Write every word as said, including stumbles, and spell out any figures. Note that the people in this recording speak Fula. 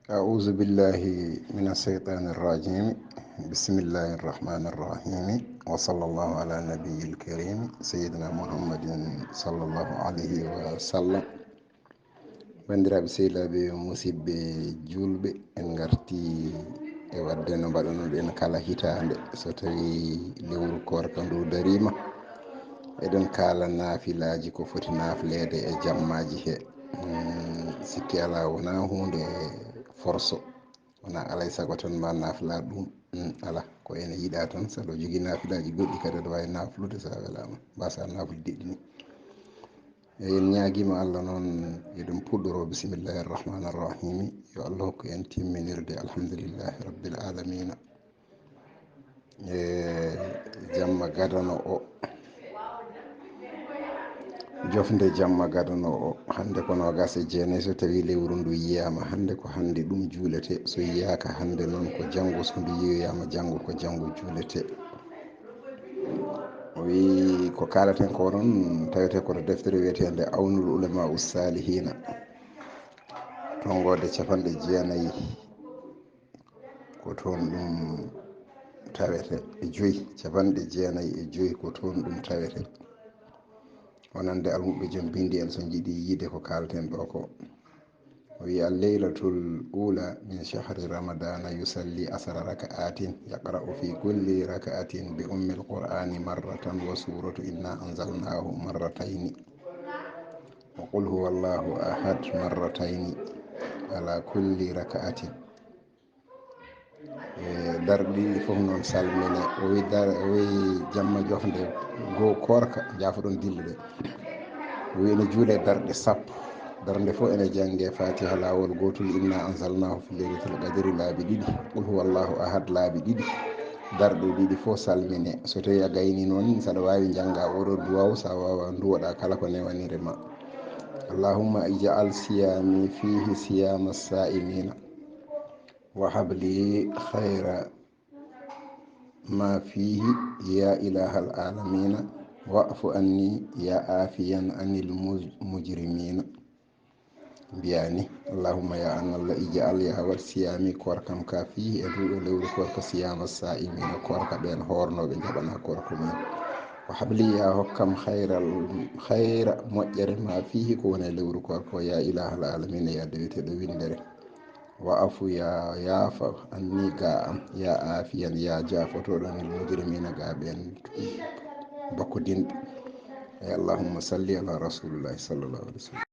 أعوذ بالله من الشيطان الرجيم. بسم الله الرحمن الرحيم. وصلى الله على النبي الكريم سيدنا محمد صلى الله عليه وسلم. Banndiraaɓe sehilaaɓe, musiɗɓe juulɓe, en ngarti e waɗde no mbaɗanuɗen kala hitaande. So tawii lewru koorka ndu dariima, eɗen kaala naafilaaji ko foti naafleede e jammaaji he. Hmm, sikki alaa, wonaa huunde forso, wonaa alay sago tan ma naafla ɗum. Hmm, alaa, ko ene yiɗaa tan, saɗa jogii naafilaaji goɗɗi kadi aɗa waawi naaflude so a welaama, mbaasaa naaflude ɗi ni. Eyi, en ñaagiima Allah noon, eɗen puɗɗoroo bisimillahi arrahmani arrahimi. Yo Allah hokku en timminirde alhamdulillahi rabbil alamina. E jamma gadano o, jofnde jamma gadano o, hannde ko noogas e jeenayi so tawii lewru ndu yiyaama. Hannde ko hannde ɗum juuletee, so yiyaaka hannde noon ko janngo, so ndu yiyoyaama janngo ko janngo juuletee. O wi ko kaalaten ko noon tawete koto deftere wiyeteende Awnul Ulama Ussalihina, tonngoode capanɗe jeenayi, ko toon ɗum tawete, e joyi, capanɗe jeenayi e joyi, ko toon ɗum tawete. Wonande almuɓɓe joom binndi en so njiɗi yiide ko kaalaten ɗo ko. O wi, الليلة الأولى من شهر رمضان يصلي عشر ركعات، يقرأ في كل ركعة بأم القرآن مرة وسورة إنا أنزلناه مرتين، وقل هو الله أحد مرتين على كل ركعة. E darɗe ɗiɗi fof noon salmine. O wi dar-, o wi jamma jofnde goo koorka, jaafoɗon dillude. O wi ene juule darɗe sappo. Darnde fof ene jannge Fatiha laawol gootol, Inna anzalnahu fi laylatil qadri laabi ɗiɗi, Qul huwallahu ahad laabi ɗiɗi. Darɗe ɗiɗi fof salmine. So tawii a gayni noon, saɗa waawi jannga oɗo duwaw, sa waawa nduwoɗa kala ko newanire ma. Allahumma ij'al siyami fihi siyama sa'imina. وهب لي خير ما فيه يا إله العالمين، واعف عني يا عافيا عن المجرمين. Mbiyaa ni, Allahumma, ya an Allah, ij'al, ya waɗ, siyami, koorkam ka, fihi, e nduɗo lewru koorka, siyama sa'imina, koorka ɓeen hoornooɓe njaɓana koorka mum. Wa habli, ya hokkam, khayral, khayra, moƴƴere, ma fihi, ko woni e lewru koorka o, ya ilahal alamina, ya deweteeɗo winndere. Wa afu, ya yaafa, anni, ga am, ya afiyan, ya jaafotooɗo, anil mujrimina, ga ɓeen bakkodinɓe. E Allahumma salli ala rasulillahi sallallahu alaihi wasallam.